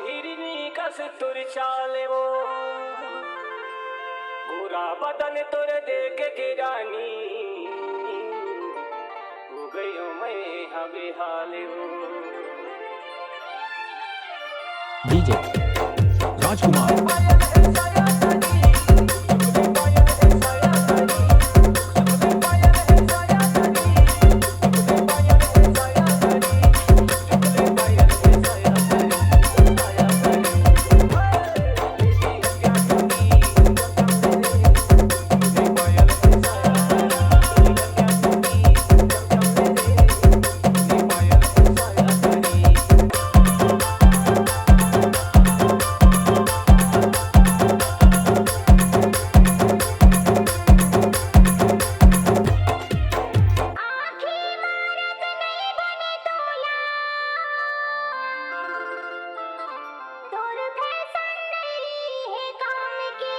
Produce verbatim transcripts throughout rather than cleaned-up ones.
हिरनी कस तोर चाल वो, गोरा बदन तोर देख के रानी, हो गयो मैं हा बेहाल वो। डीजे राजकुमार। तोर फैशन नइ हे काम के,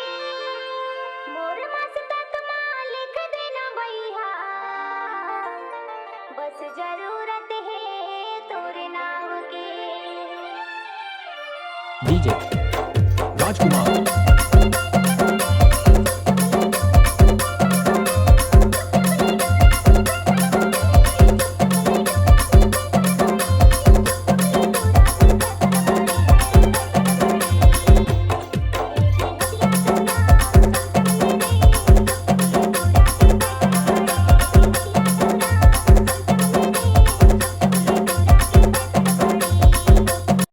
मोर मस्तक मा लिख देना भैया, बस जरूरत हे तोर नाव के। डीजे राजकुमार।